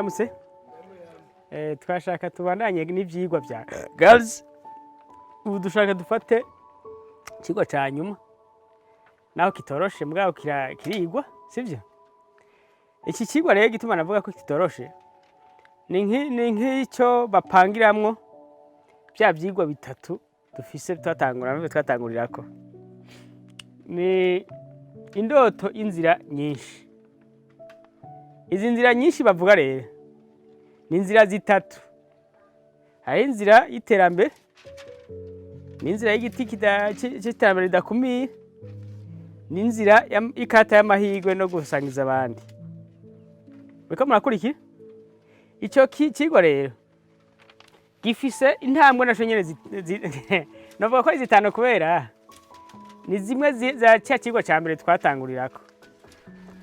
Mwaramutse. Twashaka tubandanye n'ivyigwa vya girls. Ubu dushaka dufate ikigwa ca nyuma, naho kitoroshe mugabo kirigwa, sivyo? Iki kigwa rero, gituma navuga ko kitoroshe, ni nk'icyo bapangiramwo vya vyigwa bitatu dufise twatangura twatangurirako. Ni indoto y'inzira nyinshi. Izi nzira nyinshi bavuga rero ni inzira zitatu. Hari inzira y'iterambere, n'inzira y'igiti c'iterambere ridakumira, n'inzira y'ikarata y'amahirwe no gusangiza abandi. Muriko murakurikira? Ico cigwa rero gifise intambwe naco nyene, novuga ko ari zitanu, kubera ni zimwe za ca cigwa ca mbere twatangurirako,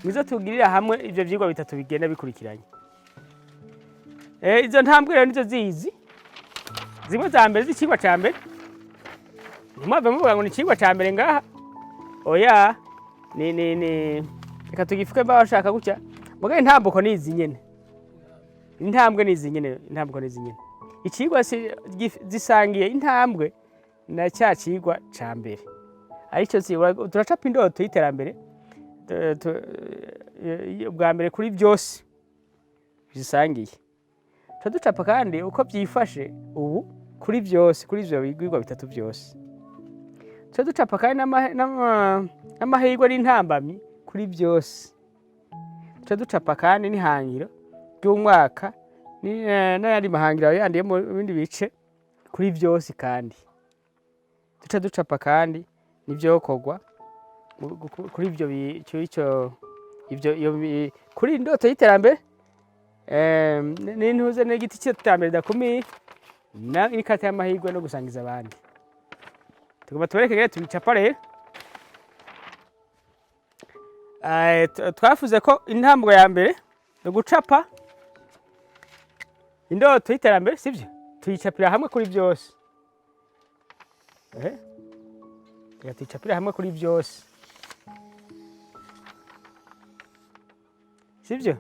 nizo tugirira hamwe ivyo vyigwa bitatu bigenda bikurikiranye. Izo ntambwe rero nizo zizi zimwe za mbere z'icigwa ca mbere. Ntimwave muvuga ngo ni icigwa ca mbere ngaha, oya. Ni reka tugifuke mba bashaka gutya, mugabo intambuko ni izi nyene, intambwe ni izi nyene, intambuko ni izi nyene. Icigwa zisangiye intambwe na ca cigwa ca mbere, arico turacapa indoto y'iterambere bwa mbere kuri byose bisangiye. Tuca ducapa kandi uko byifashe ubu kuri byose, kuri ivyo bigwa bitatu byose. Tuca ducapa kandi n'amahirwe n'intambamyi kuri byose. Tuca ducapa kandi n'ihangiro ry'umwaka n'ayandi mahangiro yandi yo mu bindi bice kuri byose. Kandi duca ducapa kandi n'ivyokorwa kuri ivyo ico ivyo iyo kuri indoto y'iterambere, n'intuze n'igiti c'iterambere ridakumira, n'ikarata y'amahirwe no gusangiza abandi. Tugomba tubereke ingene tubicapa rero. Twavuze ko intambwe ya mbere ni ugucapa indoto y'iterambere, sivyo? Tuyicapira hamwe kuri byose. Reka tuyicapire hamwe kuri byose, sivyo?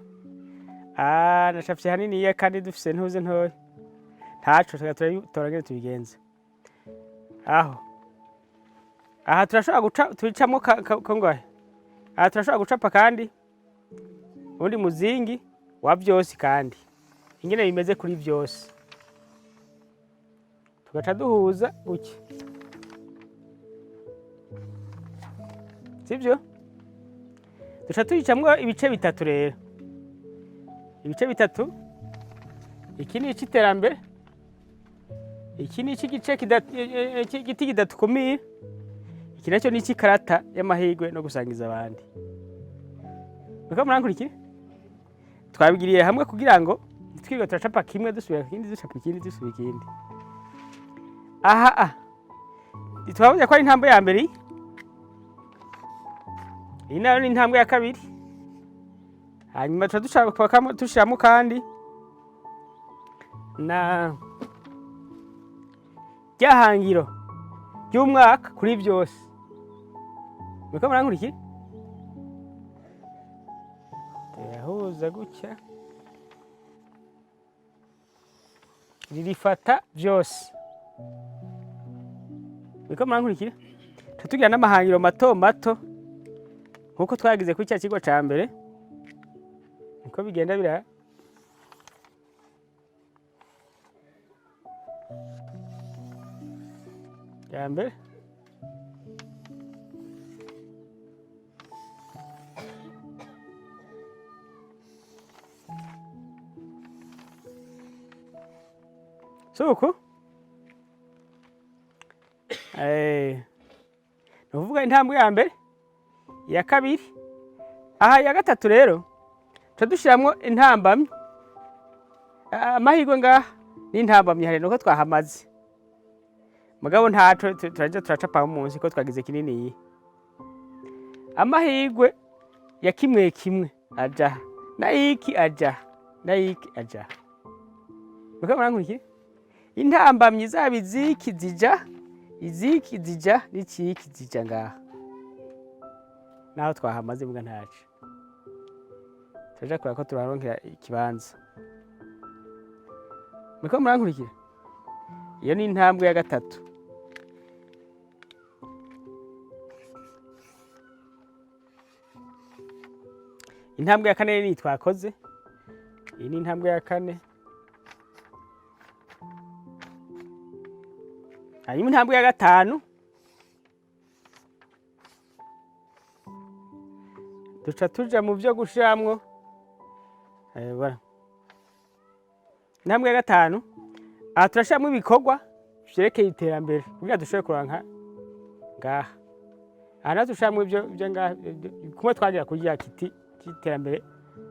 Ah, nacafye haniniya kandi dufise ntuze ntoya, ntaco. Reka turabitora ngene tubigenza. Aho aha turashobora guca tubicamwo kongahe. Aha turashobora gucapa kandi ubundi muzingi wa byose, kandi ingene bimeze kuri byose, tugaca duhuza gutya, sibyo? Duca tuyicamwo ibice bitatu rero, ibice bitatu. Iki ni ic'iterambere, iki ni ic'igice cy'igiti kidatukumira, iki nacyo ni ic'ikarata y'amahirwe no gusangiza abandi. Muriko murankurikira? Twabigiriye hamwe kugira ngo ntitwirirwe turacapa kimwe, dusubira ikindi, ducapa ikindi, dusubira ikindi. Aha twabonye ko ari intambwe ya mbere iyi. Iyi nayo ni intambwe ya kabiri. Hanyuma tuca dushiramo kandi na rya hangiro ry'umwaka kuri byose. Muriko murankurikira? Turahuza gutya, ririfata byose. Muriko murankurikira? Tuca tugira n'amahangiro mato mato nkuko twagize kuri cya kigo ca mbere, niko bigenda bira. Ya mbere, suku ni ukuvuga intambwe ya mbere, iya kabiri, aha iya gatatu rero tuca dushiramwo intambamyi, amahirwe ngaha n'intambamyi. Hari nuko twahamaze, mugabo ntaco, turaja turacapa munsi ko twagize kininiya. Amahirwe ya kimwe kimwe aja nayiki, aja nayiki, aja. Muriko murankurikira? Intambamyi zaba iziki zija, iziki zija, n'ikiki zija ngaha, naho twahamaze mbwa ntaco. Turaja kuraba ko turaronkera ikibanza. Muriko murankurikira? Iyo ni intambwe ya gatatu. Intambwe ya kane ni twakoze. Iyi ni intambwe ya kane. Hanyuma intambwe ya gatanu, duca tuja mu byo gushiramwo. Voilà. Intambwe ya gatanu, aha turashiramwo ibikorwa vyerekeye iterambere kugira dushobore kuranka ngaha. Aha naho dushiramwo ivyo ngaha kumwe twagira kuri rya kiti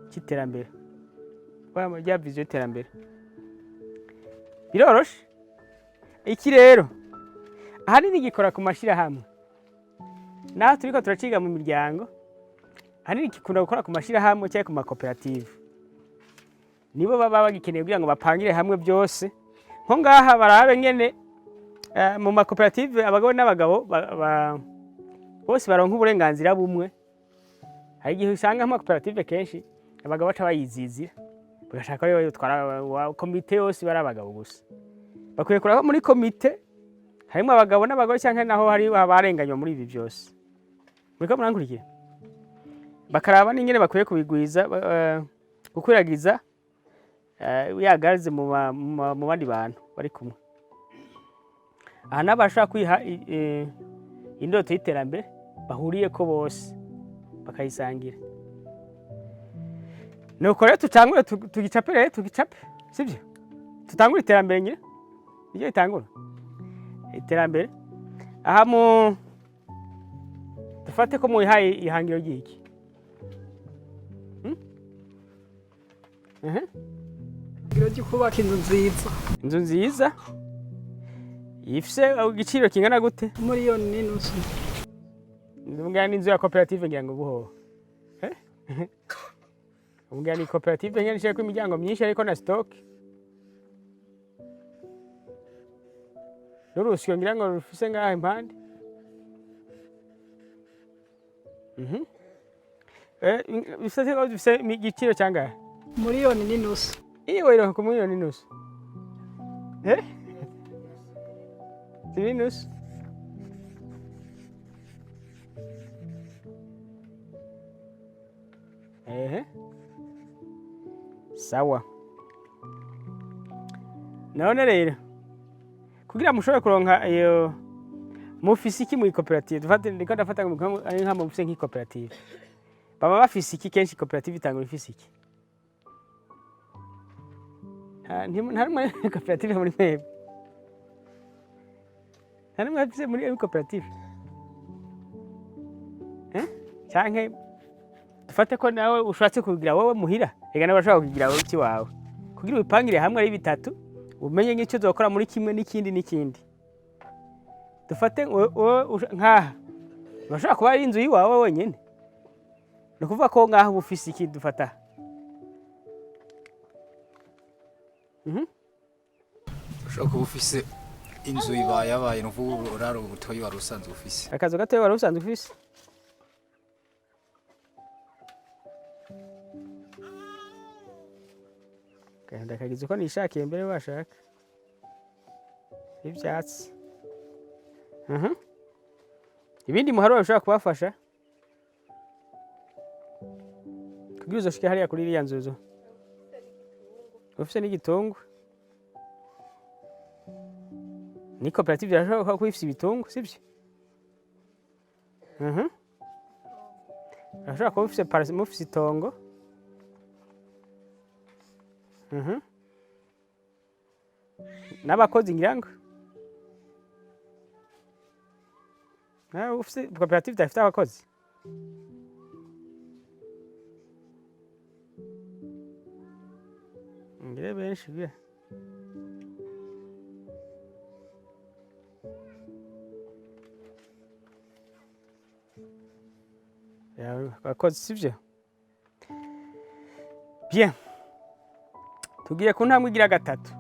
c'iterambere, rya vision y'iterambere. Biroroshe. Iki rero ahanini gikora ku mashirahamwe, naho turiko turaciga mu miryango. Ahanini gikunda gukora ku mashirahamwe canke ku makoperative, nibo baba bagikeneye kugira ngo bapangire hamwe byose. Nko ngaha barabe ngene mu makoperative abagabo n'abagabo bose baronka uburenganzira bumwe. Hari igihe usanga amakoperative kenshi abagabo baca bayizizira, bagashaka aribo batwara komite yose, bari abagabo gusa. Bakwiye kuraba muri komite harimwo abagabo n'abagore, canke naho hari abarenganywa muri ibi byose. Muriko murankurikira? Bakaraba n'ingene bakwiye kubigwiza, gukwiragiza ya gaze mu bandi bantu bari kumwe. Aha n'abashobora kwiha indoto y'iterambere bahuriyeko bose, bakayisangira. Nuko rero tutangure, tugicape rero, tugicape, sibyo? Tutangure iterambere nyine, niryo ritangura iterambere. Aha mu dufate ko muyihaye ihangiro ry'iki? Hmm? Mhm. Ihangiro ryo kubaka inzu nziza. Inzu nziza ifise igiciro kingana gute? 1.5 miliyoni. Ngira n'inzu ya koperative, ngira ngo buhoho. Eh? Ngira ni koperative nyene ishirako imiryango myinshi, ariko na stock n'urusyo ngira ngo rufise ngaha impande. Mhm. Bifise igiciro cangahe? 1.5 miliyoni. Iyo wironka ku 1.5 miliyoni? Eh? 2.5. Ehe. Sawa. None rero kugira mushobore kuronka iyo, mufise iki muri koperative? Dufate, ndiko ndafata ngo ari nka mufise nk'ikoperative. Baba bafise iki kenshi? Koperative itangura ifise iki? Nta rumwe koperative muri mwebwe? Nta rumwe bafise muri koperative? Eh? Canke dufate ko nawe ushatse kugira wowe muhira, ega nawe urashobora kugira wowe iwawe, kugira ubipangire hamwe ari bitatu, umenye nk'icyo uzokora muri kimwe n'ikindi n'ikindi. Dufate wowe nkaha urashobora kuba ari inzu y'iwawe wenyine, ni ukuvuga ko ngaha uba ufise iki? Dufata. Ushobora kuba ufise inzu ibayabaye, ni ukuvuga uburaro butoyi wari usanzwe ufise. Akazu gatoya wari usanzwe ufise. Gahunda kagize uko nishakiye mbere washaka ibyatsi. Ibindi muharuro bishobora kubafasha kugira uzoshike hariya kuri iriya nzu, ufise n'igitungwa, ni koperative irashobora kuba ifise ibitungwa, sibyo? Mhm. Urashobora kuba ufise mufise itongo. Mhm. N'abakozi ngira ngo. Nawe ufise koperative idafite abakozi? Ngire benshi bia. Ya, abakozi sivyo? Bien. Tugiye ku ntambwe igira gatatu.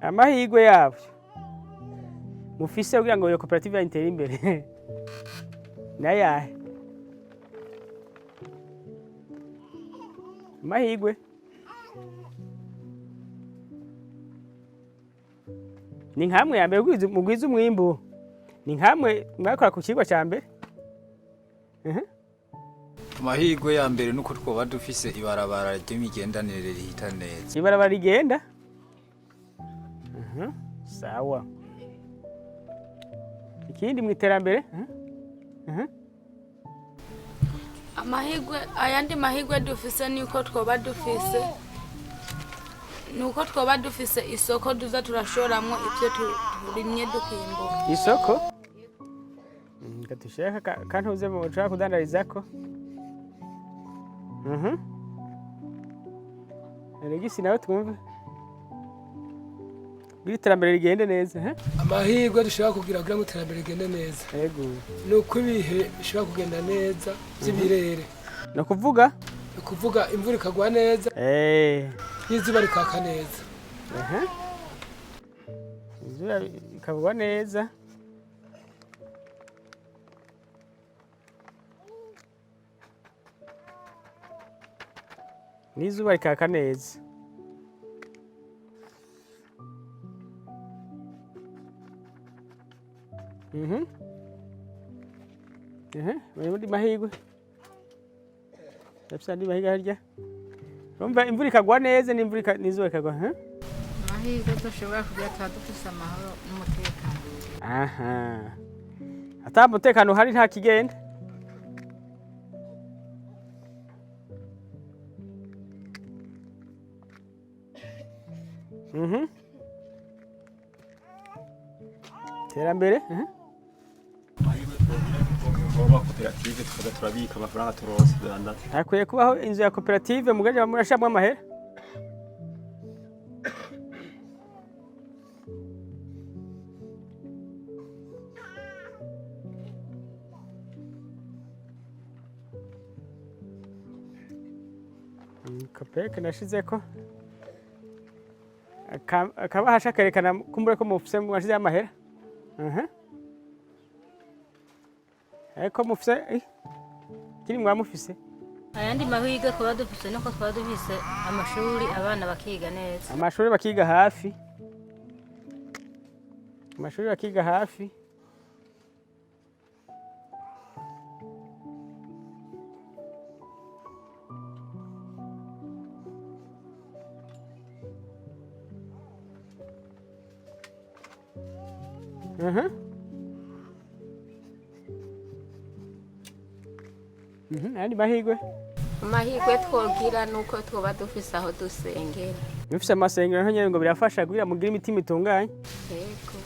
Amahirwe yabyo mufise kugira ngo iyo koperative yanyu itere imbere nayahe? Amahirwe. Ni nkamwe ya mbere mugwiza umwimbu. Ni nkamwe mwakora ku kigwa cya mbere. Amahirwe ya mbere nuko twoba dufise ibarabara ry'imigenderanire rihita neza. Ibarabara rigenda. Sawa. Ikindi mu iterambere? Amahirwe, ayandi mahirwe dufise ni uko twoba dufise isoko tuza turashoramwo ivyo turimye dukimbura. Isoko. Reka dushireko kantuze ushobora kudandarizako. Regisi nawe twumve. Kugira iterambere rigende neza, eh? Amahirwe dushobora kugira kugira ngo iterambere rigende neza Yego. ni uko ibihe bishobora kugenda neza by'ibirere. Ni ukuvuga? Ni ukuvuga imvura ikagwa neza n'izuba rikaka neza. Aha. Izuba rikagwa neza. N'izuba rikaka neza. Aha, bari mahirwe. Ndafise andi mahirwe harya. Urumva imvura ikagwa neza n'imvura n'izuba rikagwa, huh? Amahirwe dushobora kugira, tuba dufise amahoro n'umutekano. Aha. Ata mutekano uhari nta kigenda. Terambere. Ngoba koperative tukaza turabika amafaranga turonse tudandaza. Hakwiye kubaho inzu ya koperative mugaje murashamwe amahera. Kopeke nashizeko akabahasha kerekana kumbure ko mufise mwashizeho amahera. Aha. Ariko mufise kiri mwa mufise. Ayandi mahirwe kuba dufise nuko twaba dufise amashuri, abana bakiga neza. Amashuri bakiga hafi. Amashuri bakiga hafi. Ayandi mahirwe. Amahirwe twogira nuko twoba dufise aho dusengera. Mufise amasengero naho nyene ngo birafasha kugira mugire imitima itunganye. Yego.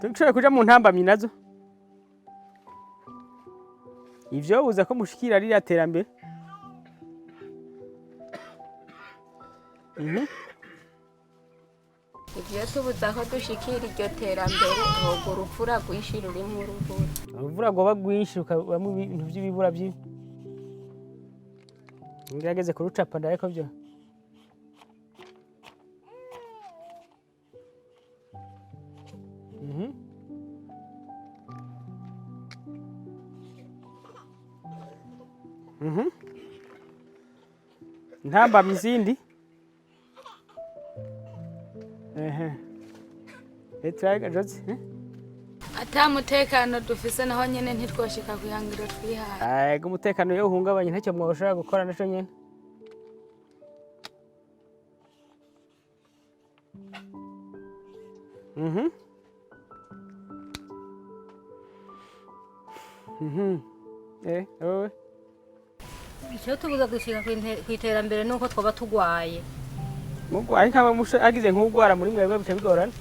Dushobora kuja mu ntambamyi nazo. Ivyo buza ko mushikira ririya terambere. Ivyo tubuza ko dushikira iryo terambere, hoga urupfura rwinshi rurimwo urubura. Urubura rwoba rwinshi rukabamwo ibintu vy'ibibura vyinshi. Ngerageze kurucapa ndabe ko vyo. Ntambamyi izindi. Ehe. Etraga Jozi. Ata mutekano dufise naho nyene ntitwoshika kwihangiro twihaye. Ego, umutekano iyo uhungabanye ntacyo mwoshobora gukora naco nyene. Wowe. Icyo tubuza gushika kw'iterambere nuko twaba tugwaye. Mugwaye nkaba agize nk'ugwara muri mwebwe bica bigorana.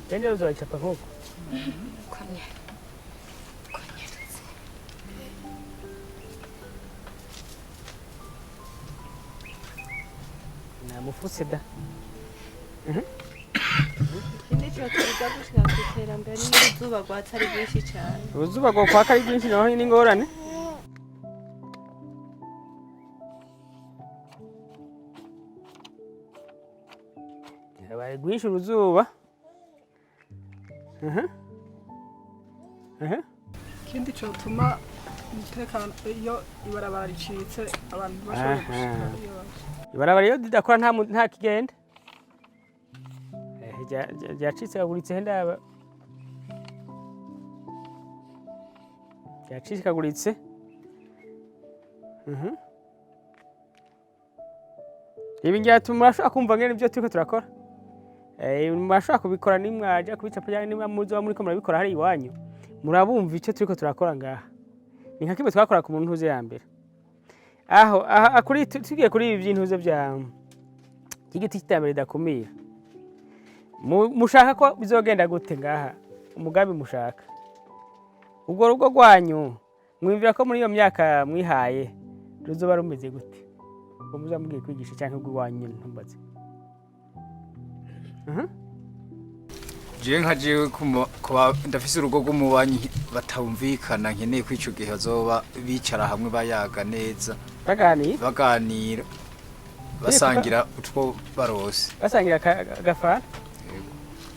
Tende uzocapa nk'uko. Namufutse da. Ikindi cyotubuza gushika ku iterambere ni uruzuba rwatsi ari rwinshi cyane. Uruzuba rwo kwaka ari rwinshi naho ni ingorane. Yabaye rwinshi uruzuba. Aha. Aha. Ikindi cotuma umutekano, iyo ibarabara ricitse, abantu bashobora gushika iyo baje. Ibarabara iyo ridakora nta kigenda. Ryacitse aguritse, ndaba ryacikaguritse. Ibi ngira murashobora kumva ngene ibyo turiko turakora. Murashobora kubikora nimwaja kubicapa cyangwa nimwe muzoba muriko murabikora hari iwanyu, murabumva icyo turiko turakora ngaha. Ni nka kimwe twakora ku muntu ntuze ya mbere aho aha kuri tugiye kuri ibi by'intuze bya igiti cy'iterambere ridakumira. Mushaka ko bizogenda gute ngaha? Umugambi mushaka, ubwo rugo rwanyu mwumvira ko muri iyo myaka mwihaye ruzoba rumeze gute? Ubwo muza mugiye kwigisha cyangwa ubwo iwanyu nyine ntumbaze. Jewe nka jewe kuba ndafise urugo rw'umubanyi batumvikana, nkeneye ko ico gihe bazoba bicara hamwe bayaga neza. Baganira. Baganira, basangira utwo barose. Basangira agafana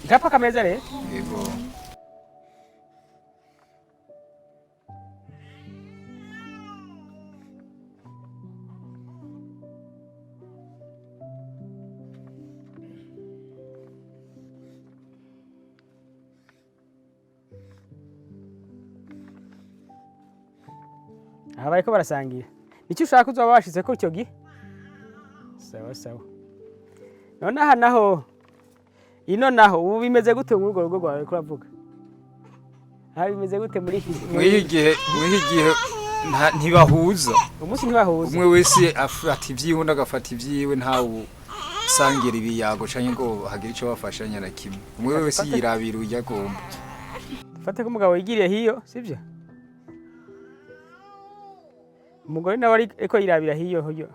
gapfa kameza rero. Yego. Aha bariko barasangira, nicyo ushaka uzoba washize ko icyo gihe. Sawa sawa. None aha naho, ino naho ubu bimeze gute muri urwo rugo rwawe? Uriko uravuga aha bimeze gute muri iki? Mw'iki gihe ntibahuza. Umunsi ntibahuza. Umwe wese afata ivyiwe, undi agafata ivyiwe, ntawe usangira ibiyago canke ngo hagire ico bafashanya na kimwe. Umwe wese yirabira urya agomba. Dufate ko umugabo yigiriye hiyo, sibyo? Umugore nawe ariko yirabira hiyo hiyo,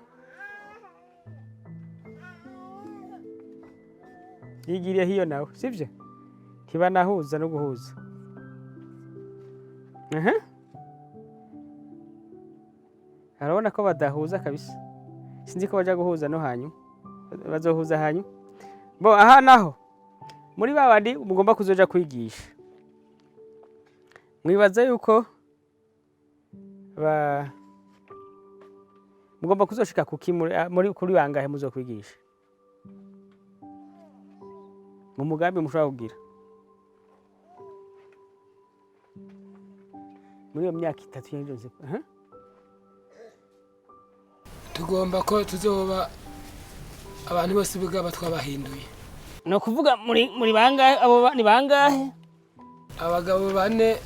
yigiriye hiyo nawe, sibyo? Ntibanahuza no guhuza. Aha, arabona ko badahuza kabisa. Sinzi ko baja guhuza no hanyuma, bazohuza hanyuma. Bo aha naho muri ba bandi mugomba kuzoja kwigisha, mwibaza yuko ba mugomba kuzoshika kuki muri kuri bangahe muzokwigisha mu mugambi mushobora kugira muri iyo myaka 3 y'injozi? Aha. Tugomba ko tuzoba abantu bose bwaba twabahinduye. Ni ukuvuga muri bangahe? Abo ni bangahe? Abagabo bane,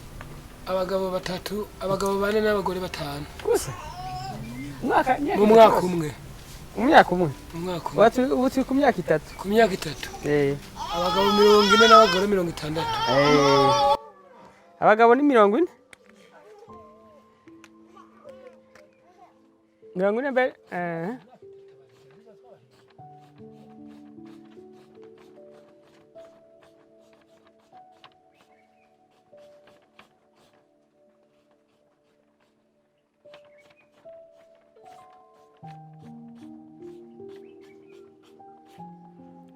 abagabo batatu, abagabo bane n'abagore batanu. Gusa umwaka mu mwaka umwe. Mu myaka umwe. Mu mwaka umwe. Ubu turi ku myaka 3. Ku myaka 3. Abagabo 40 n'abagore 60. Abagabo ni 40, 40 mbere.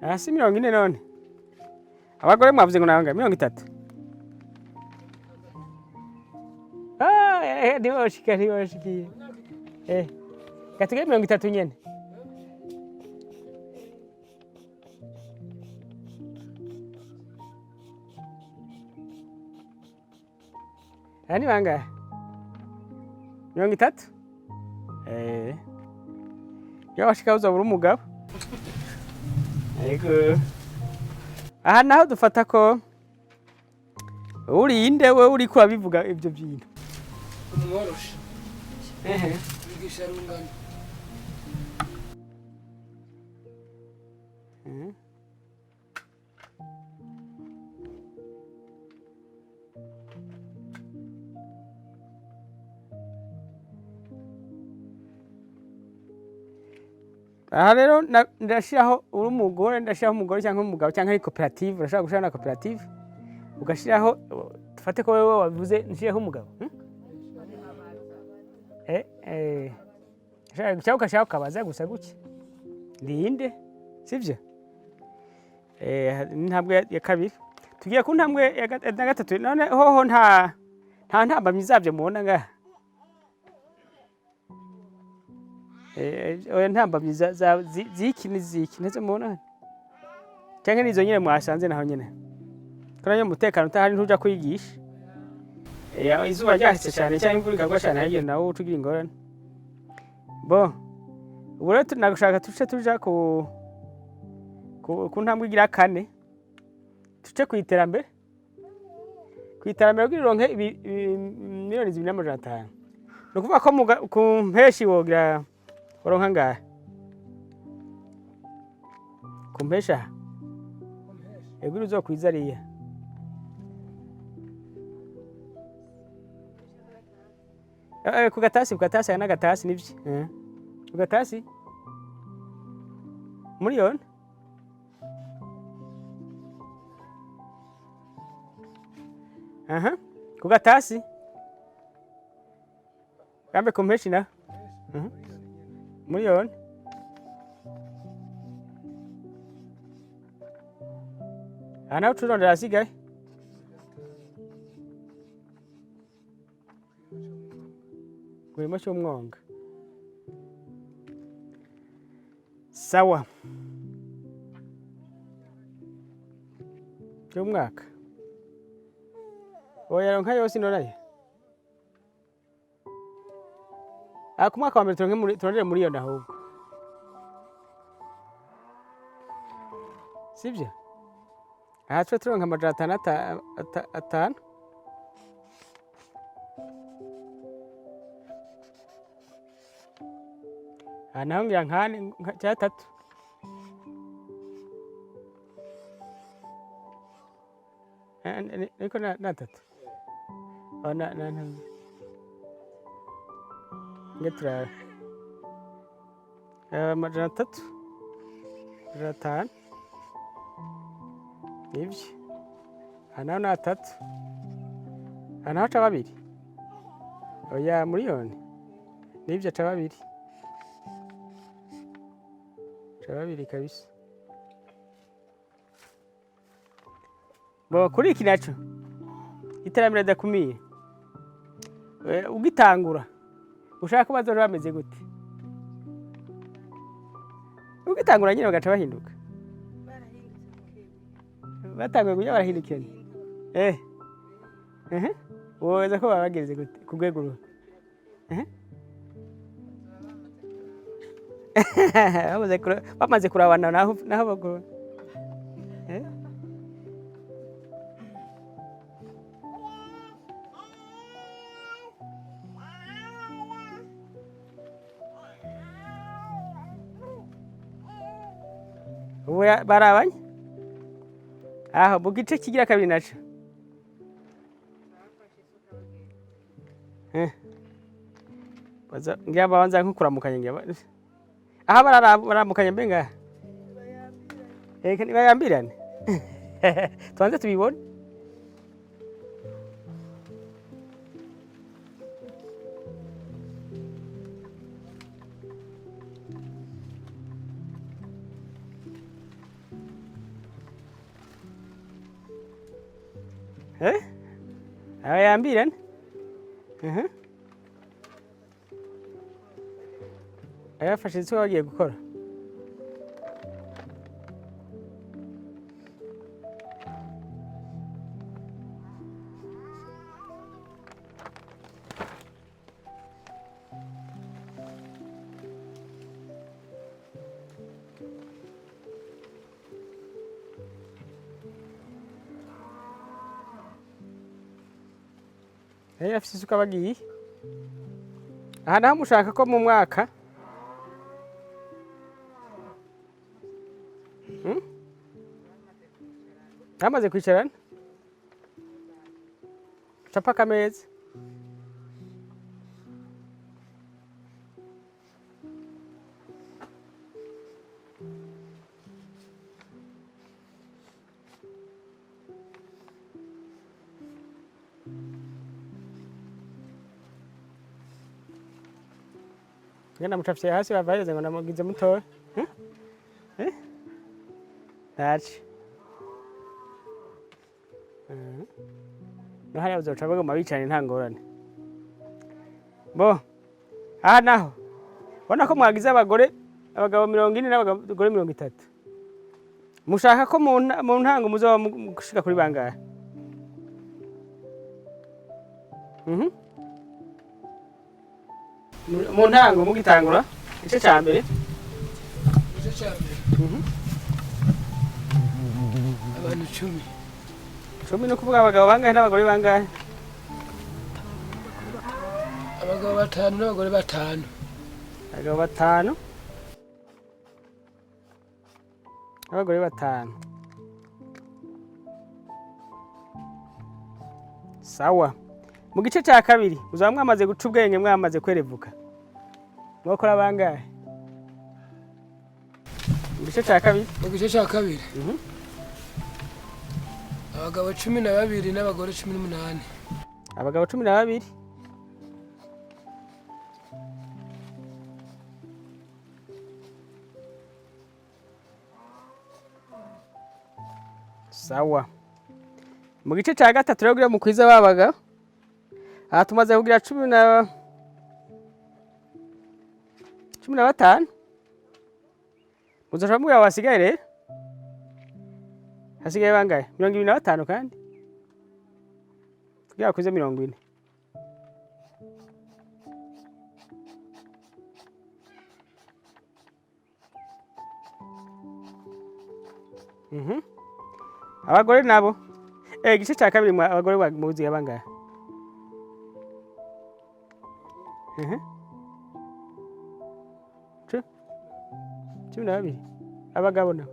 Ah, si 40 none. Abagore mwavuze ngo nabanga 30. Ah, ntiboshika, ntiboshikiye. Gatuge 30 nyene. Aya ni bangahe? 30? Iyo washika uzobura umugabo. Yego. Aha naho dufata ko uri inde we uriko urabivuga ibyo bintu? Umworoshe. Wigisha rungano. Aha rero ndashiraho uri umugore, ndashiraho umugore cyangwa umugabo cyangwa ari koperative, urashobora gushiraho na koperative ugashiraho. Dufate ko wewe wabivuze, nshireho umugabo, Cyangwa ugashiraho ukabaza gusa gutya ndinde, sivyo? Intambwe ya kabiri. Tugiye ku ntambwe ya gatatu. None hoho nta ntambamyi zabyo mubona ngaha? Oya, ntambamyi ziki n'iziki ntazo mubona, canke nizo nyene mwasanze naho nyene? Ko nayo umutekano utahari ntuja kwigisha. Izuba ryahise cyane cyangwa imvura ikagwa cyane, harya nawe uca ugira ingorane. Bo ubu rero nagushaka tuce tuja ku ntambwe igira kane, tuce ku iterambere. Ku iterambere kugira uronke 2,500,000, ni ukuvuga ko ku mpeshi wogira uronka ngahe ku mpeshi aha? Ego, uzokwiza ariya. Ku gatasi, ku gatasi, aya n'agatasi nivyo. Ku gatasi miliyoni. Aha ku gatasi gambe ku mpeshi na miliyoni. Aha naho turondera asigaye. Murimo cy'umwonga, sawa, cy'umwaka oya, nka yose nonaye. Ah, ku mwaka wa mbere turonke turondere miliyoni ahubwo, sibyo? Aha twe turonka 500 5. Aha naho ngira nkane cyatatu. Ariko na tatu. Oh, na nge turabe. 300, 500 nibyo. Aha naho ni atatu. Aha naho aca babiri. Oya, miliyoni nibyo, aca babiri, aca babiri kabisa. Bo kuri iki naco iterambere ridakumiye. Ugitangura ushaka ko bazoja bameze gute? Ugitangura nyine bagaca bahinduka, batanguye kuja barahindukirana. Ehe, woza ko baba bageze gute ku rwego ruhe? Ehe. Bamaze kurabana naho bagura. Ubu barabanye aho mu gice kigira kabiri naco. Baza ngira babanza nko kuramukanya, ngira aha baramukanya mbe ngaha. Bayambirane, tubanze tubibone. Abayambirane. Ayafashe isuka bagiye gukora. Afise isuka bagiye. Aha naho mushaka ko mu mwaka, Bamaze kwicarana, capa akameza. Ngenda mucafye hasi bavayeze ngo namugize mutoya. Ntaci. No hariya bazoca baguma bicaranye nta ngorane. Bo aha naho ubona ko mwagize abagore, abagabo 40 n'abagore 30. Mushaka ko mu ntango muzoba gushika kuri bangahe? Mu ntango mugitangura igice ca mbere. Igice cya mbere, abantu 10. 10 ni ukuvuga abagabo bangahe n'abagore bangahe? Abagabo batanu n'abagore batanu. Abagabo batanu n'abagore batanu. Sawa. Mu gice cya kabiri muzaba mwamaze guca ubwenge, mwamaze kwerevuka, mwokora bangahe mu gice cya kabiri? Mu gice cya kabiri, abagabo 12 n'abagore 18. Abagabo 12 Sawa. Mu gice cya gatatu rero kugira mukwiza babaga, aha tumaze kugira 15. Muzoca mubwira basigaye rero hasigaye bangahe? 25 kandi kugira bakwize 40. Abagore nabo, igice cya kabiri abagore muziga bangahe? 12. Abagabo nabo,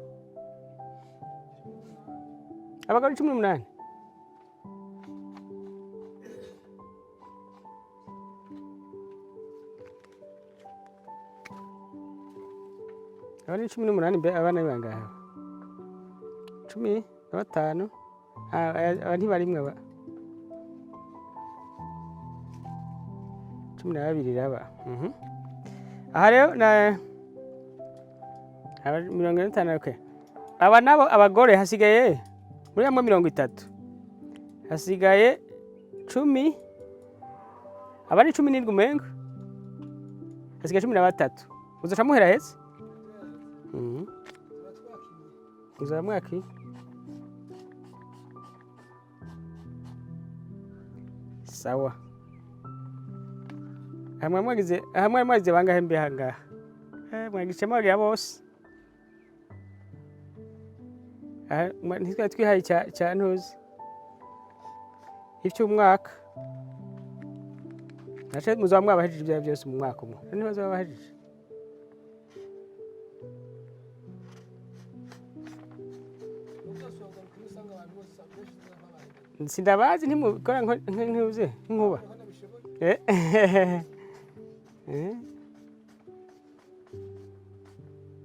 abagabo 18. Aba ni 18. Mbe abana ni bangahe? 15. Aba ntibarimwe, aba 12 raba. Aha rero na aba 45. Okay. Aba nabo abagore hasigaye muri hamwe 30, hasigaye 10. Aba ni 17 umengo, hasigaye 13. Muzoca muhera heze. Muzaba mwakiye. Sawa. Hamwe mwagize, hamwe mwagize bangahe mbe hangaha? Mwagize mwagira bose. Aha ntitwari twihaye cya ntuzi icy'umwaka. Nace muzaba mwabahejeje ibya byose mu mwaka umwe. Ntibazaba bahejeje. Sindabazi ntimukora ntuzi nkuba.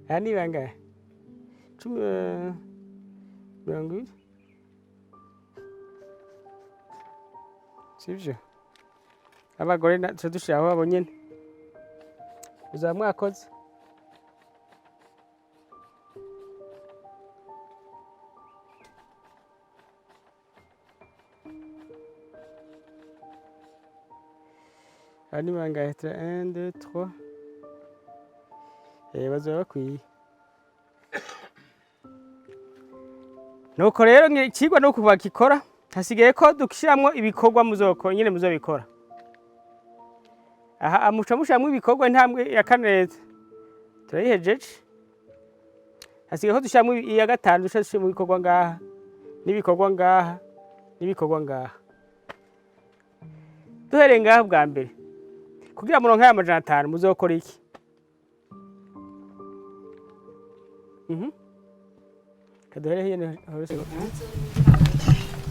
Aha ni bangahe? 10, 20. Sivyo? Abagore tuca dushiraho abo nyene. Muzaba mwakoze. Aha ni bangahe? 1, 2, 3. Bazoba bakwiye. Nuko rero ikigwa nuko bakikora, hasigaye ko dushiramwo ibikorwa muzokora nyene muzobikora. Aha muca mushiramwo ibikorwa. Intambwe ya kane turayihejeje, hasigaye ko dushiramwo iya gatanu. Duca dushiramo ibikorwa ngaha n'ibikorwa ngaha n'ibikorwa ngaha. Duhereye ngaha bwa mbere, kugira muronke aya 500 muzokora iki? Kaduhere hiyo horose.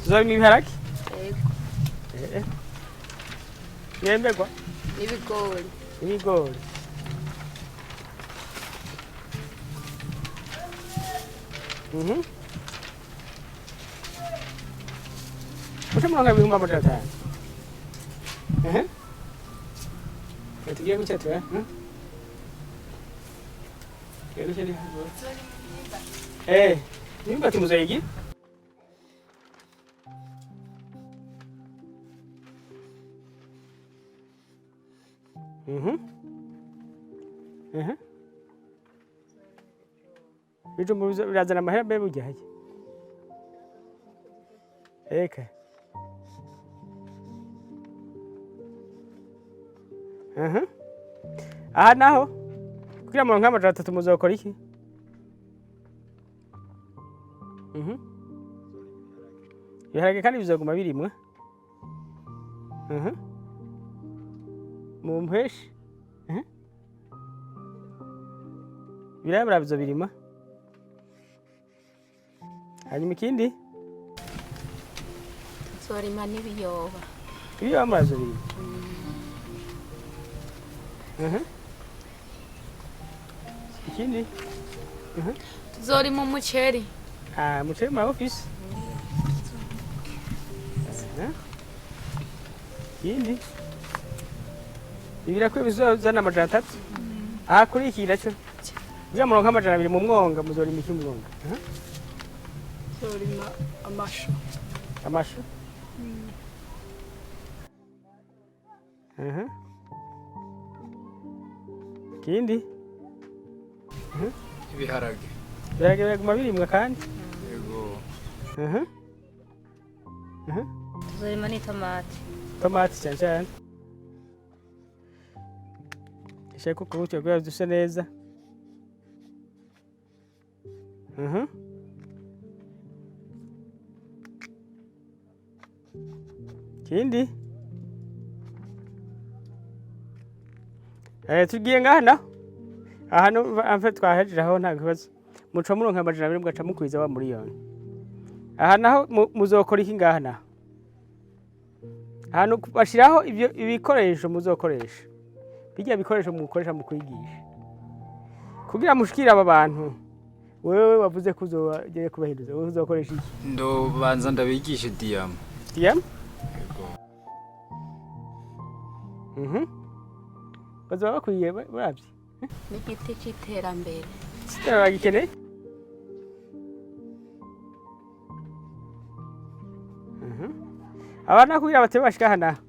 Tuzorima ibiharage? Yego. Yemberwa? N'ibigori. Ibigori. Muce muronka 500,000. Tugiye guca tu, eh? Tugiye guca ni. Nimba tumuzoyigira? Mhm. Mhm. Ibijumbu birazana amahera mbe burya harya? Eka. Mhm. Aha naho kugira muronke 300 muzokora iki? Mhm. Ibiharage kandi bizoguma birimwa. Mhm. Mu mpeshi. Mhm. Ibiraya birazobirima. Hanyuma ikindi? Tuzorima n'ibiyoba. Ibiyoba murazobirima. Mhm. Ikindi? Mhm. Tuzorima umuceri. Ah, umuceri murawufise. Aha. Ikindi? Ibirakwiye bizozana 300. Aha kuri iki naco. Kugira muronke 200 mu mwonga muzorima iki mu mwonga? Aha. Tuzorima amashu. Amashu? Aha. Ikindi? Mhm. Ibiharage. Ibiharage biraguma birimwa kandi? Yego. Aha. Aha. Tuzorima n'itomati. Tomati cyane cyane. Ishaka kubucyo kugira duse neza. Mhm. Ikindi? Tugiye ngaha naho. Aha no amfe twahejeje aho nta kibazo. Muca muronka 200 mugaca mukwiza wa miliyoni. Aha naho muzokora iki ngaha naho? Ahantu bashiraho ibyo ibikoresho muzokoresha. Bijya bikoresho mukoresha mu kwigisha. Kugira mushikire aba bantu, wewe wavuze ko uzogiye kubahinduza, wewe uzokoresha iki? Ndobanza ndabigishe diyama. Diyama? Yego. Mhm. Bazoba bakwiye baravye. N'igiti c'iterambere. Sitara bagikeneye? Mhm. Abana kugira batebe bashika aha naho.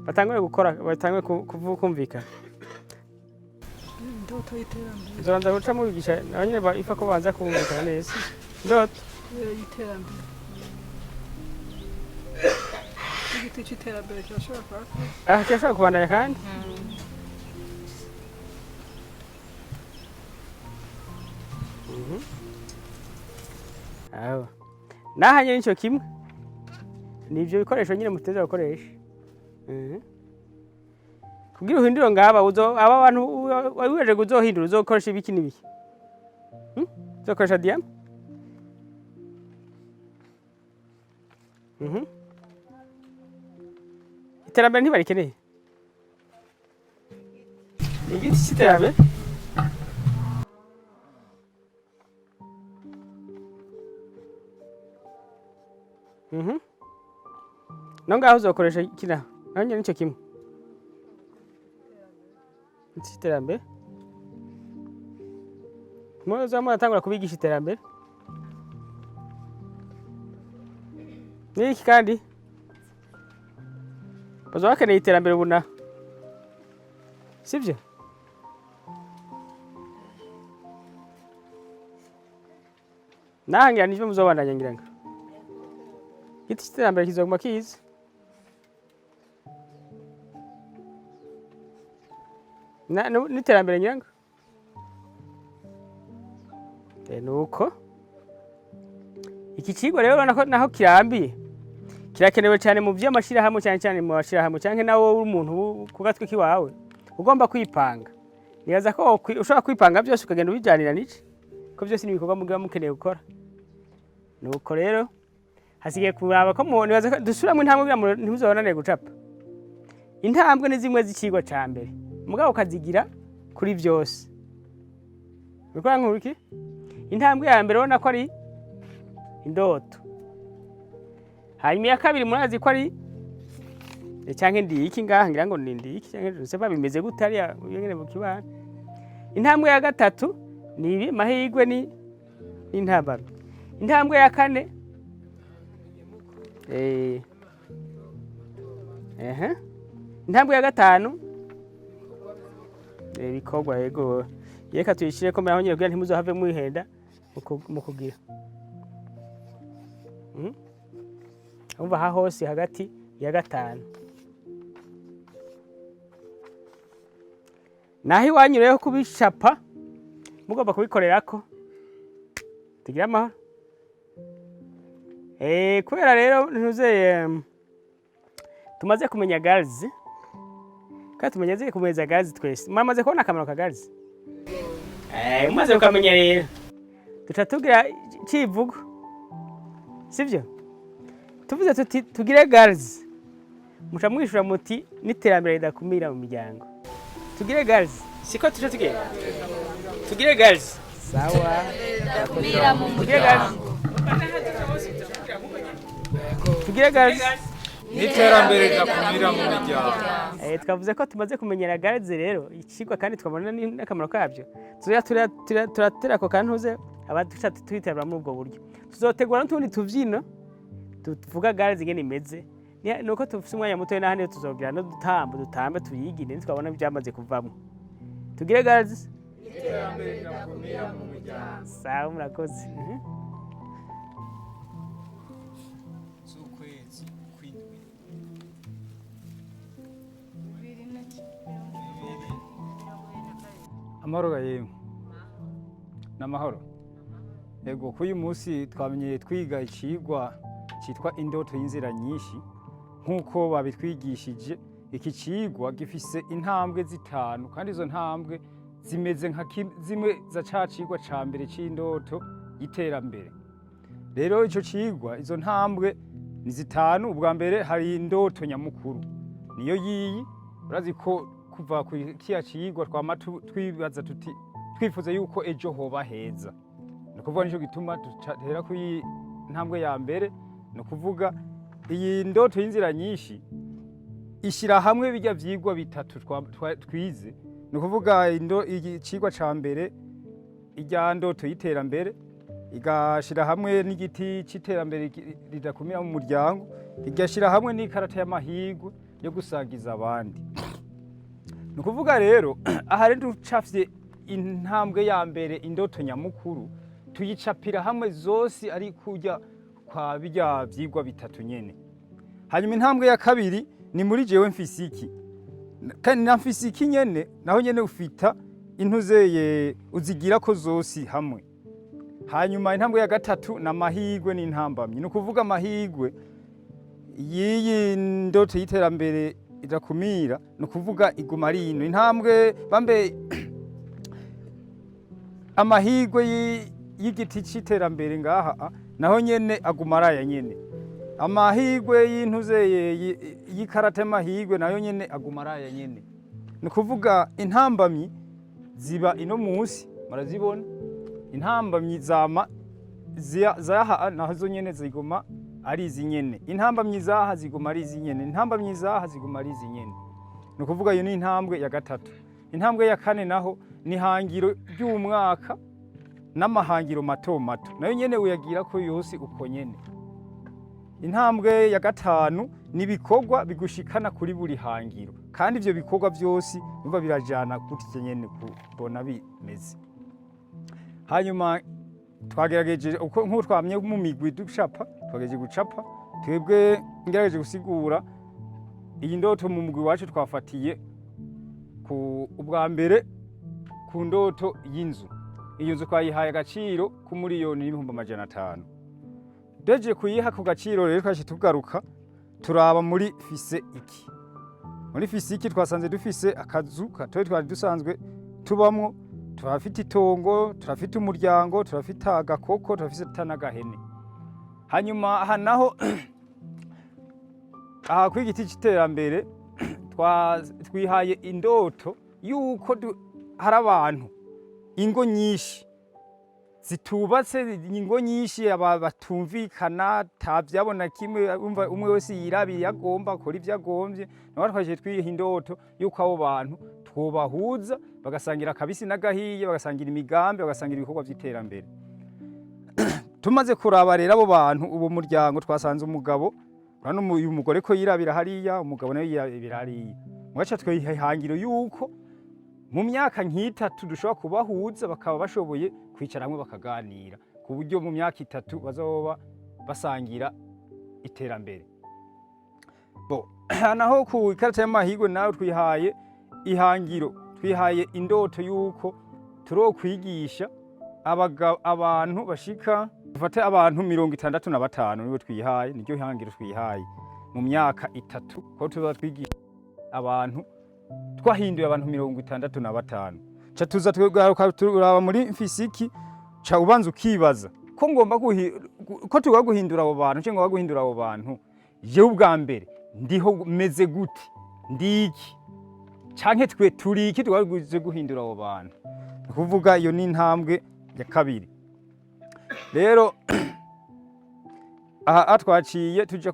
Batangure gukora, batangure kumvikana. Indoto y'iterambere. Nzobanza guca mubigisha nabo nyene ifa ko banza kumvikana neza. Indoto. Y'iterambere. Igiti c'iterambere kirashobora kuba. Ah, kirashobora kubandanya kandi? Mhm. Aho. Naha nyene nico kimwe. Ni ivyo bikoresho nyene muteza gukoresha. Mhm. Kugira uhindure ngaba uzo aba bantu wiweje kuzohindura uzokoresha ibiki n'ibiki. Hmm? Uzokoresha diyama? Mhm. Iterambere ntibarikeneye. Igiti c'iterambere. Mhm. No ngaho uzokoresha iki naho? Naho nyene nico kimwe. Igiti c'iterambere. Muzoza muratangura kubigisha iterambere. Niki kandi? Bazoba bakeneye iterambere ubu naho. Sivyo? Naha ngira nivyo muzobandanya ngira ngo. Igiti c'iterambere kizoguma kiza. N'iterambere ngira ngo. Nuko iki kigo rero urabona ko naho kirambiye kirakenewe cyane mu by'amashirahamwe, cyane cyane mu mashirahamwe canke nawe uri umuntu ku gatwe kiwawe ugomba kwipanga. Nibaza ko ushobora kwipanga byose ukagenda ubijanira n'ici ko byose ni ibikorwa mugiba mukeneye gukora. Nuko rero hasigaye kuraba ko nibaza ko dusubiramwo intambwe kugira ngo ntibuzobonane gucapa. Intambwe ni zimwe z'icigwa ca mbere mugabo ukazigira kuri byose. Bikora nk'uki? Intambwe ya mbere urabona ko ari indoto. Hanyuma iya kabiri murazi ko ari canke ndi iki ngaha ngira ngo ni ndi iki canke je sais pas bimeze gute hariya nyene mu kibano. Intambwe ya gatatu ni ibi mahirwe ni intambamyi. Intambwe ya kane Intambwe ya gatanu Ibikorwa, yego, reka tuyishireko naho nyine kugira ntimuzohave mwihenda mu kugira. Umva, aha hose hagati ya gatanu naho iwanyu rero kubicapa mugomba kubikorerako. Tugire amahoro. Kubera rero ntuzeye tumaze kumenya GALS, kandi tumaze kumenya GALS twese, mwamaze kubona akamaro ka GALS. Mumaze kukamenya rero, duca tugira civugo, sivyo? Tuvuze tuti tugire GALS, muca mwishura muti n'iterambere ridakumira mu miryango. Tugire GALS, siko tuca tugenda? Tugire GALS, sawa? Ridakumira mu Tugire GALS. muryango. Tugire GALS. N'iterambere ridakumira mu miryango. Twavuze ko tumaze kumenyera GALS rero ikigwa, kandi twabona n'akamaro kabyo. Tuzoya turatera ako kantuze abaduca twitabira muri ubwo buryo. Tuzotegura n'utundi tuvyino tuvuga GALS ingene imeze. Nuko tufise umwanya muto, n'ahandi tuzogira n'udutambo dutambe tuyigine, nitwabona byamaze kuvamwo. Tugire GALS. Sawa, murakoze. Z'ukwezi kw'indwi. Amahoro ga yemwe, n'amahoro. Yego, kuri uyu munsi twamenyeye twiga icigwa citwa indoto y'inzira nyinshi nk'uko babitwigishije. Iki cigwa gifise intambwe zitanu, kandi izo ntambwe zimeze nka zimwe za ca cigwa ca mbere c'indoto y'iterambere. Rero ico cigwa, izo ntambwe ni zitanu. Ubwa mbere hari indoto nyamukuru, niyo yiyi. Urazi ko kuva ku kiya cigwa twama twibaza tuti twifuza yuko ejo hoba heza. Ni ukuvuga nico gituma duhera kuri ntambwe ya mbere. Ni ukuvuga iyi ndoto y'inzira nyinshi ishyira hamwe bijya vyigwa bitatu twize. Ni ukuvuga icigwa ca mbere, irya ndoto y'iterambere, igashira hamwe n'igiti c'iterambere ridakumira mu muryango, igashyira hamwe n'ikarata y'amahirwe yo gusagiza abandi. Ni ukuvuga rero aha rero ducafye intambwe ya mbere, indoto nyamukuru, tuyicapira hamwe zose ari kurya kwa bijya vyigwa bitatu nyene. Hanyuma intambwe ya kabiri ni muri jewe mfise iki, kandi na mfise iki nyene naho nyene ufita intuzeye uzigira ko zose hamwe. Hanyuma intambwe ya gatatu ni amahirwe n'intambamyi. Ni ukuvuga amahirwe y'iyi ndoto y'iterambere idakumira, ni ukuvuga iguma ari ino intambwe bambe amahirwe y'igiti c'iterambere ngaha naho nyene aguma ari aya nyene. Amahirwe y'intuzeye y'ikarata y'amahirwe nayo nyene aguma ari aya nyene. Ni ukuvuga intambamyi ziba ino munsi, murazibona intambamyi zama zaha, nazo nyene ziguma ari izi nyene. Intambamyi zaha ziguma ari izi nyene, intambamyi zaha ziguma ari izi nyene. Ni ukuvuga iyo ni intambwe ya gatatu. Intambwe ya kane naho ni hangiro ry'umwaka n'amahangiro mato mato, nayo nyene uyagira ko yose uko nyene. Intambwe ya gatanu ni ibikorwa bigushikana kuri buri hangiro, kandi ivyo bikorwa vyose biba birajana gutya nyene kubona bimeze. Hanyuma twagerageje uko nk'uko twamye mu migwi ducapa, twagerageje gucapa twebwe. Ngerageje gusigura iyi ndoto mu mugwi wacu, twafatiye ku ubwa mbere ku ndoto y'inzu. Iyo nzu twayihaye agaciro k'1,500,000. Deje kuyiha ku gaciro rero, twaje tugaruka turaba muri fise iki. Muri fise iki twasanze dufise akazu gatoya twari dusanzwe tubamwo, turafite itongo, turafite umuryango, turafite agakoko, turafite n'agahene. Hanyuma aha naho, aha kuri igiti c'iterambere, twihaye indoto yuko hari abantu, ingo nyinshi zitubatse, ingo nyinshi batumvikana, tavyabona kimwe, umva umwe wese yirabira agomba akora ivyo agombye. Naho twaje twiha indoto yuko abo bantu twobahuza, bagasangira akabisi n'agahiye, bagasangira imigambi, bagasangira ibikorwa vy'iterambere. Tumaze kuraba rero abo bantu, uwo muryango, twasanze umugabo, urabona uyu mugore ko yirabira hariya, umugabo nawe yirabira hariya, mugaca twiha ihangiro yuko Mu myaka nk'itatu dushobora kubahuza, bakaba bashoboye kwicara hamwe bakaganira, ku buryo mu myaka 3 bazoba basangira iterambere. Bo naho ku ikarita y'amahirwe nawe twihaye ihangiro, twihaye indoto y'uko turokwigisha abantu bashika, dufate abantu 65, nibo twihaye, niryo hangiro twihaye mu myaka 3, ko tuza twigisha abantu, twahinduye abantu 65. Ca tuza tugaruka turaba muri mfisiki, ca ubanza ukibaza ko ngomba ko tugomba guhindura abo bantu, cyangwa ngomba guhindura abo bantu, jewe ubwa mbere ndiho meze gute, ndiki canke twe turi iki twaguze guhindura abo bantu? Ni kuvuga iyo ni intambwe ya kabiri. Rero aha twaciye tuja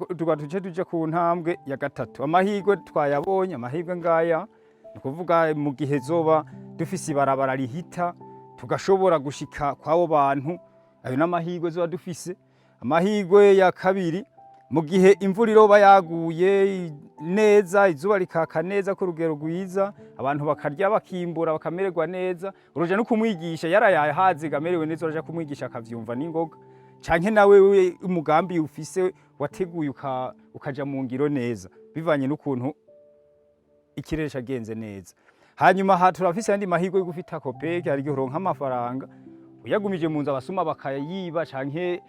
tuja ku ntambwe ya gatatu. Amahirwe twayabonye, amahirwe ngaya, ni kuvuga mu gihe zoba dufise ibarabara rihita, tugashobora gushika kw'abo bantu, ayo n'amahirwe zoba dufise. Amahirwe ya kabiri, mu gihe imvura iroba yaguye neza, izuba rikaka neza ku rugero rwiza, abantu bakarya, bakimbura, bakamererwa neza, uruja no kumwigisha yarayahaze amerewe neza, uraja kumwigisha akavyumva n'ingoga, canke nawe we umugambi ufise wateguye ukaja mu ngiro neza, bivanye n'ukuntu ikirere cagenze neza. Hanyuma aha turafise ayandi mahirwe yo gufita COOPEC. Hari igihe uronka amafaranga uyagumije mu nzu, abasuma bakayiba, canke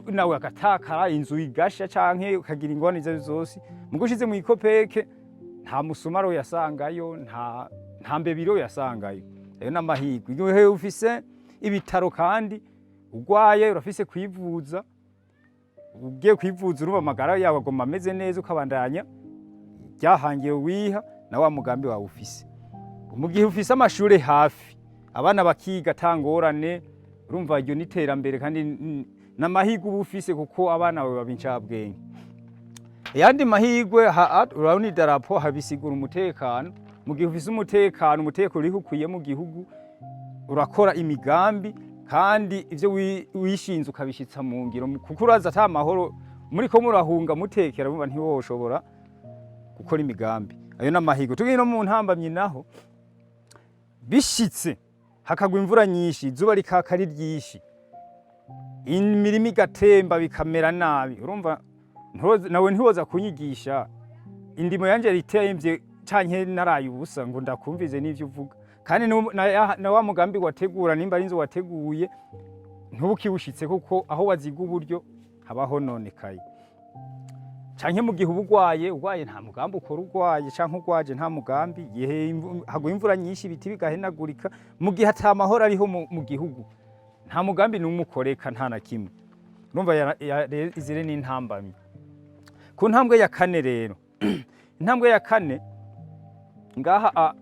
nawe agatakara, inzu igasha, canke ukagira ingorane izo arizo zose. Mugo ushize mu iCOOPEC, nta musumaro yasangayo, nta mbebiro yasangayo. Ayo n'amahirwe. Igihe ufise ibitaro kandi urwaye, urafise kwivuza, ugiye kwivuza urumva amagara yawe agoma ameze neza, ukabandanya ryahangiye wiha na wa mugambi wawe ufise. Mu gihe ufise amashure hafi, abana bakiga ata ngorane, urumva iryo ni iterambere kandi n'amahirwe uba ufise, kuko abana bawe baba incabwenge. Ayandi mahirwe, urabona idarapo habisigura umutekano. Mu gihe ufise umutekano, umutekano uriho ukwiye mu gihugu, urakora imigambi kandi ivyo wishinze ukabishitsa mu ngiro, kuko uraza ata mahoro muriko murahunga mutekera, mumva ntiwoshobora gukora imigambi. Ayo n'amahirwe. Tugiye no mu ntambamyi naho, bishitse hakagwa imvura nyinshi, izuba rikaka ari ryinshi, imirima igatemba, bikamera nabi, urumva nawe ntiwoza kunyigisha indimo yanje ritemvye canke naraye ubusa ngo ndakumvize n'ivyo uvuga. Kandi na wa mugambi wategura, nimba ari inzu wateguye, ntubukiwushitse, kuko aho waziga uburyo haba hononekaye. Canke mu gihe uba urwaye, urwaye nta mugambi ukora, urwaye canke urwaje nta mugambi. Igihe hagwa imvura nyinshi, ibiti bigahenagurika, mu gihe ata mahoro ariho mu gihugu, nta mugambi n'umwe ukoreka, nta na kimwe. Urumva izire ni intambamyi. Ku ntambwe ya kane rero, intambwe ya kane ngaha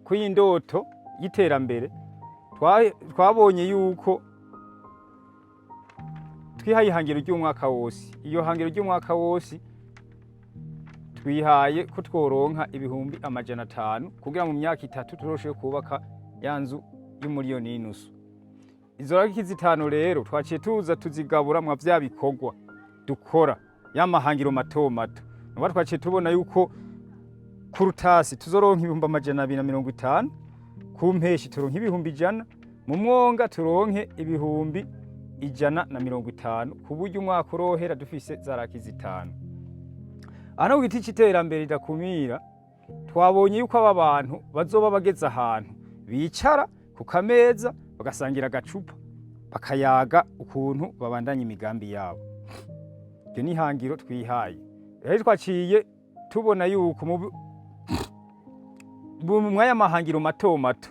ku ndoto y'iterambere, twabonye yuko twihaye ihangiro ry'umwaka wose. Iyo hangiro ry'umwaka wose twihaye ko tworonka 500,000 kugira mu myaka 3 turosheho kubaka ya nzu y'1.5 miliyoni. Izo raki zitanu rero twaciye tuza tuzigabura mwa vya bikorwa dukora, ya mahangiro mato mato. Nuba twaciye tubona yuko ku rutasi tuzoronka 250,000, ku mpeshi turonke 100,000, mu mwonga turonke 150,000, ku buryo umwaka urohera dufise za raki zitanu. Aha ku giti c'iterambere ridakumira, twabonye yuko aba bantu bazoba bageze ahantu bicara ku kameza, bagasangira agacupa, bakayaga ukuntu babandanya imigambi yabo. Iryo ni ihangiro twihaye. Rero twaciye tubona yuko mu mwanya mahangiro mato mato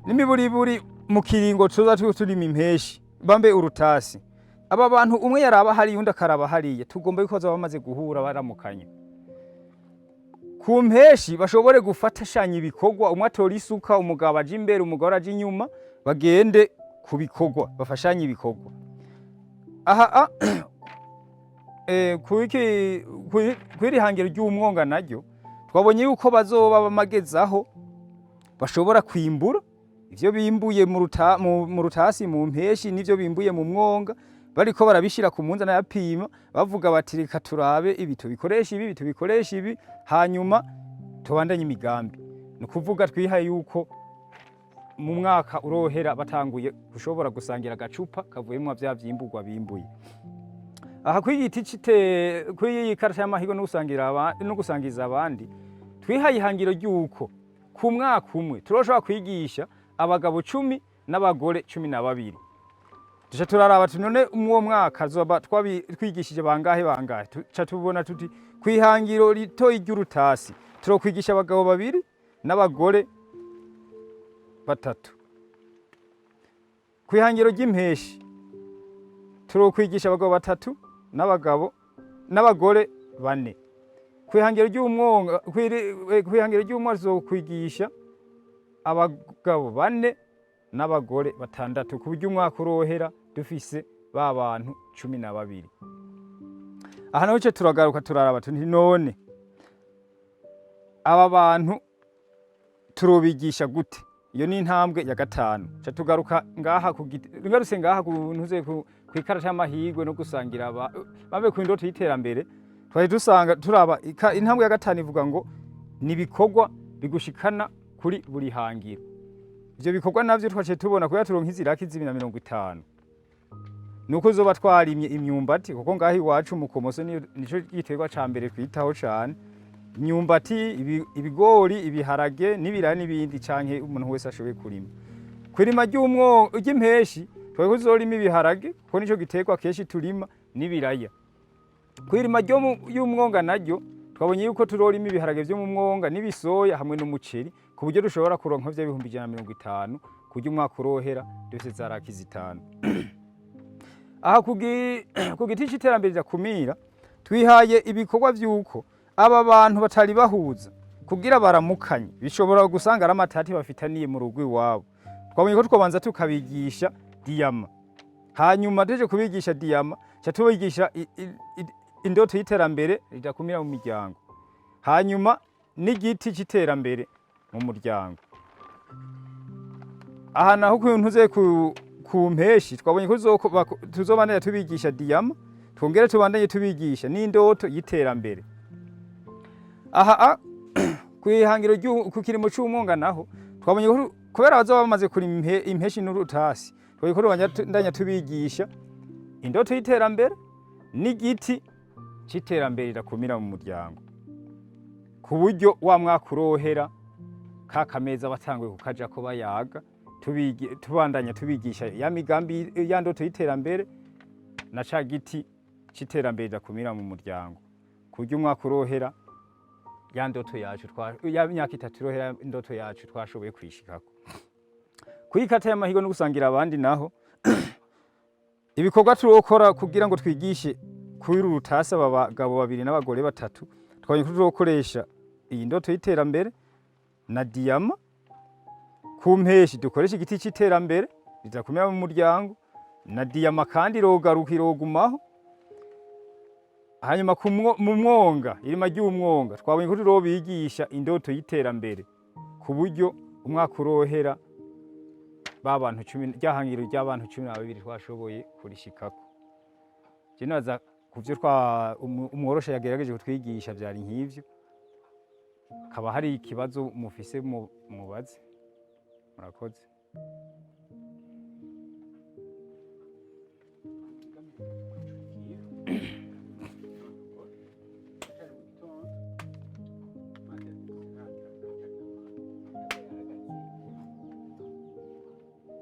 n'imiburiburi mu kiringo tuza turima impeshi bambe urutasi, aba bantu umwe yaraba hariya, undi akaraba hariya, tugomba yuko bazaba bamaze guhura baramukanya. Ku mpeshi bashobore gufatashanya ibikorwa, umwe atora isuka, umugabo aje imbere, umugore aje inyuma, bagende ku bikorwa, bafashanye ibikorwa. Aha kw'iri hangiro ry'umwonga naryo, twabonye yuko bazoba bamagezaho bashobora kwimbura ivyo bimbuye mu rutasi, mu mpeshi, n'ivyo bimbuye mu mwonga, bariko barabishira ku munzani yapima, bavuga bati: "Reka turabe ibi tubikoresha, ibi tubikoresha ibi, hanyuma Tubandanye imigambi, ni ukuvuga twihaye yuko mu mwaka urohera batanguye gushobora gusangira agacupa kavuyemwo vya vyimburwa bimbuye. Aha kw'igiti cite kw'iyi karata y'amahirwe no gusangira no gusangiza abandi, twihaye ihangiro ry'uko ku mwaka umwe turashobora kwigisha abagabo 10 n'abagore 12. Duca turaraba tuti: none mw'uwo mwaka zoba twigishije bangahe bangahe? Tuca tubona tuti kw'ihangiro ritoyi ry'urutasi turokwigisha abagabo 2 n'abagore 3. Kw'ihangiro ry'impeshi turokwigisha abagabo 3 n'abagabo n'abagore 4. Kw'ihangiro ry'umwonga, kw'ihangiro ry'umwonga tuzokwigisha abagabo 4 n'abagore 6, ku buryo umwaka urohera dufise ba bantu 12. Aha naho ico turagaruka turaraba tuti: none aba bantu turobigisha gute? Iyo ni intambwe ya 5. Ca tugaruka ngaha ku ngarutse ngaha ku ntuze kw'ikarata y'amahirwe no gusangira babe ku ndoto y'iterambere. Twari dusanga turaba intambwe ya 5 ivuga ngo ni ibikorwa bigushikana kuri buri hangiro. Ivyo bikorwa navyo twaciye tubona kubera turonka iziraki 250, nuko uzoba twarimye imyumbati, kuko ngaho iwacu mu Komoso nico giterwa ca mbere twitaho cane: imyumbati, ibigori, ibiharage n'ibiraya n'ibindi, canke umuntu wese ashoboye kurima. Kwirima ry'impeshi twari kuzorima ibiharage, kuko nico giterwa kenshi turima, n'ibiraya. Kwirima ry'umwonga naryo twabonye yuko turorima ibiharage vyo mu mwonga n'ibisoya hamwe n'umuceri, ku buryo dushobora kuronka vya 150,000, ku buryo umwaka urohera dufise za raki 5. Aha ku giti c'iterambere ridakumira twihaye ibikorwa vy'uko aba bantu batari bahuza kugira baramukanye, bishobora gusanga ari amatati bafitaniye mu rugo iwabo. Twabonye ko twobanza tukabigisha diyama, hanyuma tuje kubigisha diyama ca tubigisha indoto y'iterambere ridakumira mu miryango, hanyuma n'igiti c'iterambere mu muryango. Aha naho kuntuze ku mpeshi twabonye ko tuzobandanya tubigisha diyama, twongere tubandanye tubigisha n'indoto y'iterambere. Aha kwihangiro ku kirimo c'umwonga naho twabonye ko kubera bazoba bamaze kurima impeshi n'urutasi, twabonye ko tubandanya tubigisha indoto y'iterambere n'igiti c'iterambere ridakumira mu muryango, ku buryo wa mwaka urohera ka kameza batanguye kukajako bayaga, tubandanya tubigisha ya migambi ya ndoto y'iterambere na ca giti c'iterambere ridakumira mu muryango, ku buryo umwaka urohera ya ndoto yacu ya myaka 3 irohera indoto yacu twashoboye kwishikako. Kwikata y'amahirwe no gusangira abandi naho, ibikorwa turokora kugira ngo twigishe kuri uru rutasi aba bagabo 2 n'abagore 3, twabonye ko tuzokoresha iyi ndoto y'iterambere na diyama. Ku mpeshi dukoresha igiti c'iterambere ridakumira mu muryango na diyama, kandi irogaruka irogumaho. Hanyuma mu mwonga, irima ry'umwonga, twabonye ko turobigisha indoto y'iterambere, ku buryo umwaka urohera ba bantu 10, ryahangiro ry'abantu 12 twashoboye kurishikako. Je naza kuvyo twa umworosha yagerageje kutwigisha vyari nk'ivyo. Kaba hari ikibazo mufise mubaze. Murakoze.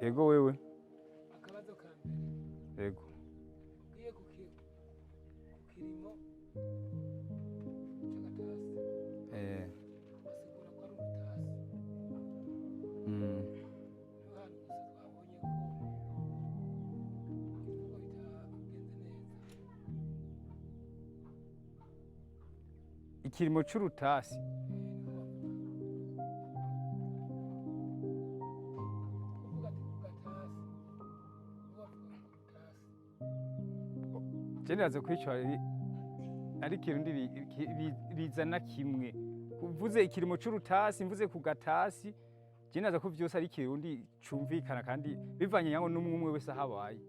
Ego wewe. Akabazo ka mbere. Ego. Ugiye ku kirimo c'agatasi, basigura ko ari urutasi. Niho hantu gusa twabonye ko imvugo itagenze neza. Ikirimo c'urutasi. Niko bavuga, kuvuga ati ku gatasi, bo bavuga ku rutasi. Je nibaza ko ico ari Kirundi bizana kimwe. Uvuze ikirimo c'urutasi, mvuze ku gatasi, je nibaza ko vyose ari Kirundi cumvikana, kandi bivanye nyango n'umwe umwe wese ahabaye.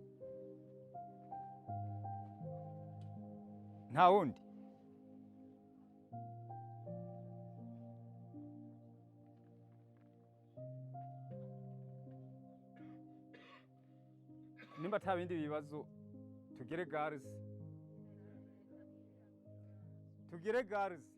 Nta wundi. Nimba ata bindi bibazo, tugere garuzi, tugere garuzi.